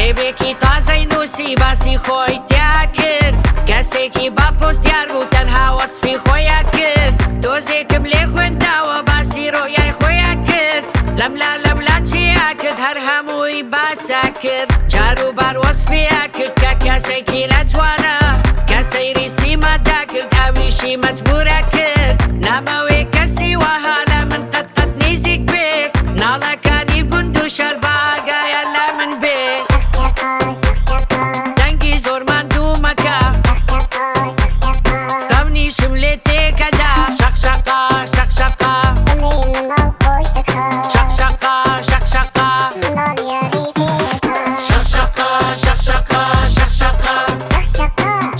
کتێبێکی تازەی نووسی باسی خۆی تیا کرد، کەسێکی با پۆست دیار بوو تەنها وەسفی خۆیا کرد، تۆزێکم لێ خوێنداوە باسی ڕۆیای خۆیا کرد، لەملا لەولا چیا کرد هەر هەمووی باسا کرد، جار و بار وەسفیا کرد کە کەسێکی لە جوانە، کە سەیری سیمادا کرد ئەویشی مەجبورە کرد، نامەوێ کەسی وەها لە من قەت قەت نیزیک بێ، ناڵەکانی گوند و شار با ئاگایان لە من بێ. دەنگی زۆر ماندوو مەکە، خەونیشم لێ تێکەدا. شەق شەقا شەق شەقا، شەق شەقا شەق شەقا، شەق شەقا شەق شەقا شەق شەقا،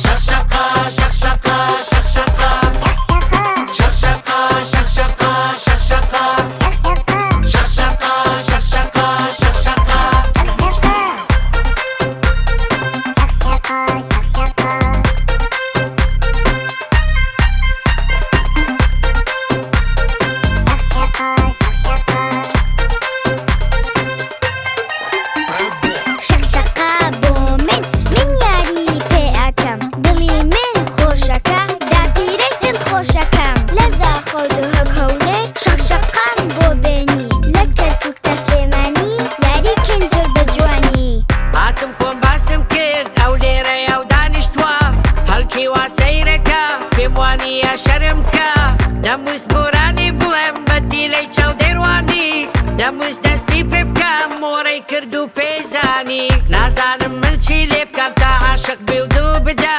شەق شەقا شەق شەقا شەق شەقا، شەق شەقا شەق شەقا شەق شەقا، شەق شەقا شەق شەقا شەق شەقا. شەقشەقە بۆ من، من یاری پێ ئەکەم، دڵی من خۆشەکە، داپیرەی دڵ خۆشەکەم. لە زاخۆ دهۆک هەولێر شەقشەقەم بۆ بێنی، لە کەرکوک تا سلێمانی یاری کەین زۆر بە جوانی. هاتم خۆم باسم کرد ئەو لێرەیە و دانیشتووە، هەڵکی وا سەیرەکە پێم وانییە شەرم کە، دەمویست گۆرانی بڵێم بە دیلەی چاو دەیڕوانی، دەمویست دەستی پێ بکەم مۆرەی کرد و پێی زانی، نازانم من چی لێ بکەم تا عاشق بێ و دڵ بدا،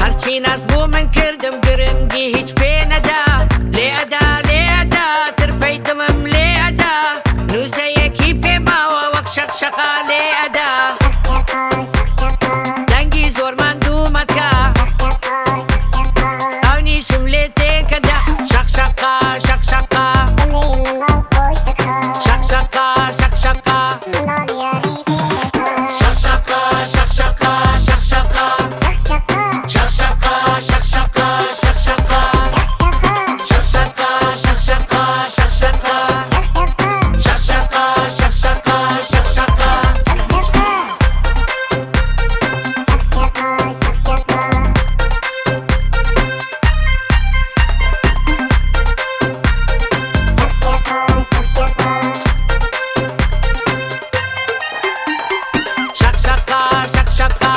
هەرچی ناز بۆ من کردم گرنگی هیچ پێ نەدا، لێ ئەدا لێ ئەدا ترپەی دڵم لێ ئەدا، نووزەیەکی پێ ماوە وەک شەق شەقا لێ ئەدا. دەنگی زۆر ماندوو مەکە، خەونیشم لێ تێکەدا. شەق شەقا شەق شەقا، شەق شەقا شەق شەقا، شەق شەقا شەق شەقا شەق شەقا، شەق شەقا شەق شەقا شەق شەقا، شەق شەقا شەق شەقا شەق شەقا، شەق شەقا شەق شەقا شەق شەقا. شەق شەقا شەق شەقا،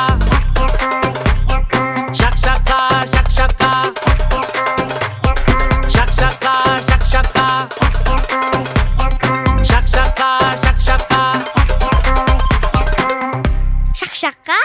شەق شەقا شەق شەقا، شەق شەقا شەق شەقا، شەق شەقا شەق شەقا. شەقشەقا.